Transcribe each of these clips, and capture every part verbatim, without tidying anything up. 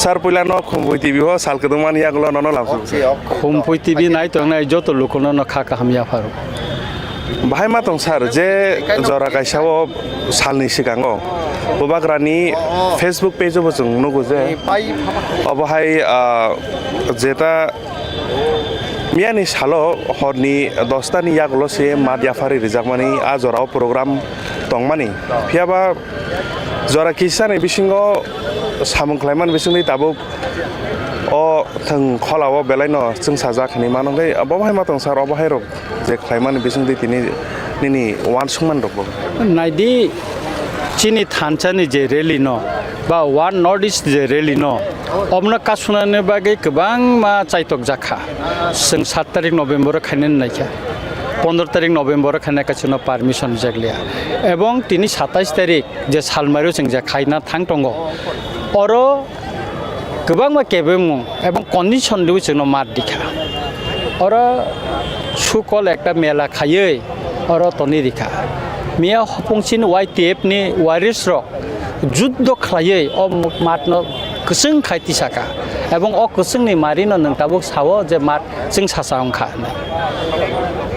Sir, puilano Khumpui T V o sal kwdwngmani yagulo nono lamsok. Khumpui T V nai tongnai joto lukuno no kha kaham yapharo. Bahai ma tong sir, je jora kaisa o salni sikango Bubagrani Facebook page o bo chwng nugo je obo hai, ah, jeta miyani salo horni dosta ni yagulo se mat yaphari rijakmani a jora o program tongmani. Phiyaba jora kisani bisingo samung khlaimani bisingtwi tabuk o thwng khola o belai no chwngsajak hinwi mano hwnkhe, bo bahai ma tong sir, obo hai rok je khlaimani bisingtwi tini nini uansukmani rok bo. Naidi, chini thansa ni je rally no ba One North East je rally no, omono kasunani bagwi kwbangma chaitok jakha. Chwng sat tarik November o khainani naikha, pondro tarik November o khaina kaisa no permission jakliya, ebong tini satais tarik je salmario chwng je khaina thang tongo, oro kwbangma kebengmung ebong condition riwi chwngno mat rikha. Oro sukol ekta mela khaiwi oro tonwi rikha. Miya hopung chini Y T F ni waris rok juddo khlaiwi o matno kwchwng khai tisaka, ebong o kwchwngni marino nwng tabuk sao je mat chwngsasa wngkha hinwi.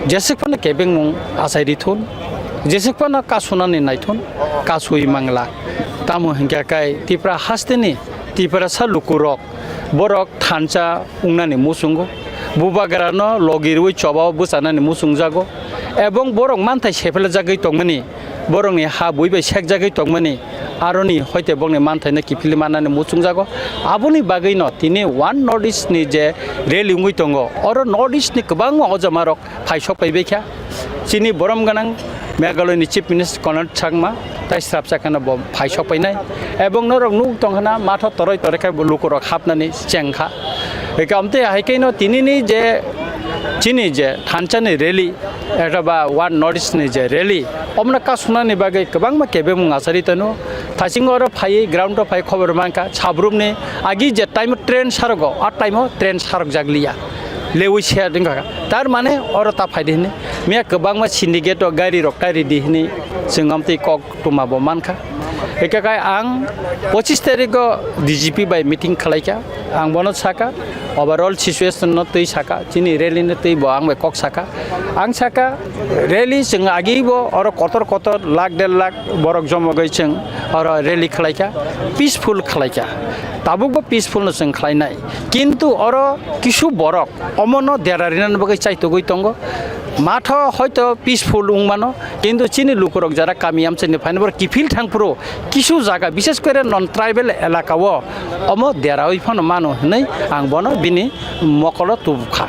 Jeswk phano kebengmung achai rithun, jeswk phano kasunani naithun, kasui mangla. Tamo hinkhe kai Tipra hasteni Tiprasa lukurok, borok thansa wngnani muchungo, Bubagrano logi rwi chobao bwchanani muchungjago, ebong borok manthai sephlajagwi tongmani, borokni ha bui bai sekjagwi tongmani, aroni hoite bokni manthaino kiphilwi mannani muchungjago. Aboni bagwino tini One North East ni je rally wngwi tongo, oro North East ni kwbangma ojamarok phai sok paibaikha. Chini borom gwnang Meghalaya ni Chief Minister Conrad Sangma tai srapsa kheno bo phai sok painai. Ebong norok nuk tong khna matho toroi toroi khe bo lukurok hapnani chengkha. Eka amtwi hai khe no tini ni je chini je thansa ni rally, eta ba One North East ni je rally, omono kasunani bagwi kwbangma kebengmung achari tano. Thasingo oro phaiwi ground o phai khobor mankha, sabrumni agi je time o train sarogo, a time o train sarok jakliya. Lewi se wngkha. Tar mane oro ta phaidi hini. Miya kwbangma syndicate o gari rok kai ridi hini chwng amtwi kok tuma bo mankha. Eka kai ang pochis tarikh o D G P bai meeting khalaikha. Ang bono saka, overall situation no twi saka, chini rally no twi bo ang bai kok saka. Ang saka, rally chwng agi bo oro kotor kotor lakh der lakh borok jomogwi chwng oro rally khalaikha, peaceful khalaikha. Tabuk bo peaceful no chwng khlainai. Kintu oro kisu borok omono dera rinani bagwi chaitugwi tongo. Matho hoito peaceful wngmano, kintu chini lukurok jara kami amchaini phaina borok kiphil thangphuru kisu jaga, bishes kore non tribal elaka o omo derawi phano mano hinwi ang bono bini mokolo tubukha.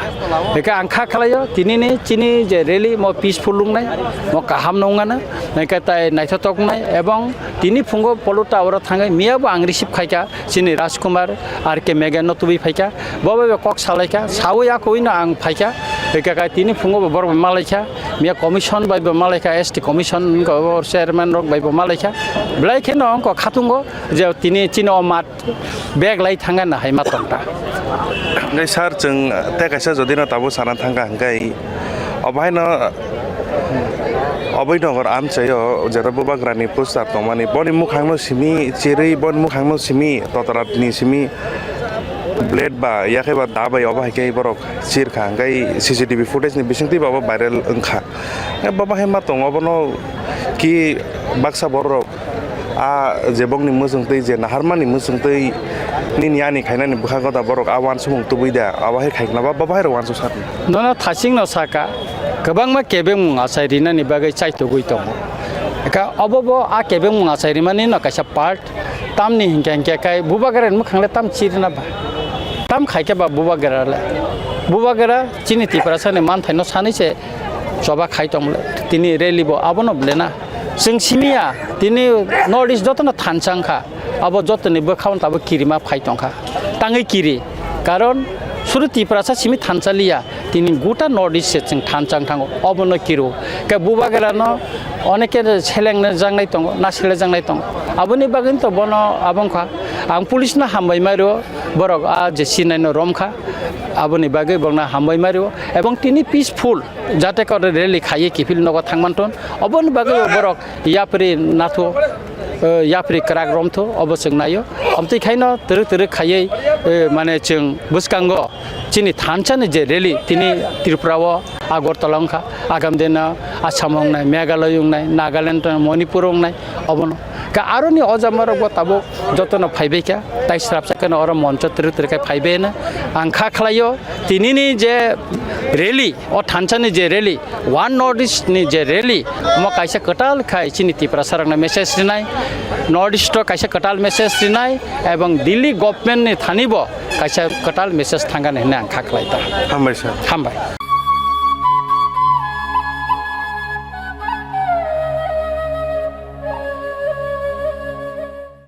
Hwnkhe ang kha khlaio, tinini chini je rally mo peaceful wngnai, mo kaham no wngano, hwnkhe tai naithotok wngnai, ebong tini phungo Polo Tower o thangwi miya bo ang receive khaikha. Chini Rajkumar R K Megha no tubui phaikha, bo bai bo kok salaikha, saui akoino ang phaikha, hwnkhe kai tini phungo bo borok bai malaikha, miya commission bai bo malaikha, S T commission wngkha, bo chairman rok bai bo malaikha, belai kheno wngkha khatungo je tini chini o mat bag lai thangkha na hai ma tongkha. Hwnkhe sir, chwng tei kaisa jodi no tabuk sana thangkha, hwnkhe obo haino Aboi nogor amchaio jeta Bubagrani poster tongmani, boni mukhangno simi chirwi, boni mukhangno simi totaratni simi blade ba yakhe ba da bai obo hai khe borok chirkha, hwnkhe C C T V footage ni bisingtwi ba obo viral wngkha. Hwnkhe bobo hai ma tongo, obono ki baksa borok a je bokni muchungtwi je naharmani muchungtwi nini ani khainani bwkhago da borok a uansukmung tubui da, abo hai khaikna ba, bobo hai rok uansuk sakna. Nono thasingno saka, kwbangma kebengmung achai rinani bagwi chaitugwi tongo. Eka obo bo a kebengmung achai rimani no kaisa part, tamni hinkhe hinkhe kai Bubagrani mwkhangle tam chirina ba? Tam khaikhe ba Bubagra le? Bubagra chini Tiprasani manthaino sanwi se choba khai tongmole. Tini rally bo abono belena. Chwng simiya, tini North East jotono thansa wngkha. Abo jotoni bwkhao tabuk kirima phai tongkha. Tangwi kiri. Karon suru Tiprasa simi thansa liya. Tini guta North East se chwng thansa wng thango. Obono kiru. Khe Bubagrano oneke selengna jangnai tongo, na sele jangnai tongo. Aboni bagwi to bono abo wngkha. Ang police no hambai mario, borok a je sinai no romkha. Aboni bagwi borokno hambai mario. Ebong tini peaceful jate kore rally khaiwi kiphil nogo thangmanton. Oboni bagwi borok yapri nathu. eh, yapri kwrak romthu, obo chwng naio. Amtwi khaino twrwk twrwk khaiwi, eh, mane chwng bwskango chini thansa ni je rally, tini Tripura o Agartala wngkha, agam dino Assam wngnai, Meghalaya wngnai, Nagaland wngnai, Manipur wngnai, obono. Ka aroni o jamarok bo tabuk jotono phaibai kha, tai srapsa kheno oro moncho twrwk twrwk khe phaibai hwnwi ang kha khlaio. Tinini je rally, o thansa ni je rally, One North East ni je rally, omo kaisa kwtal khai chini Tiprasa rokno message rinai, North East o kaisa kwtal message rinai, ebong Delhi government ni thani bo kaisa kwtal message thangani hwnwi ang kha khlai ta. Hambai sir. Hambai.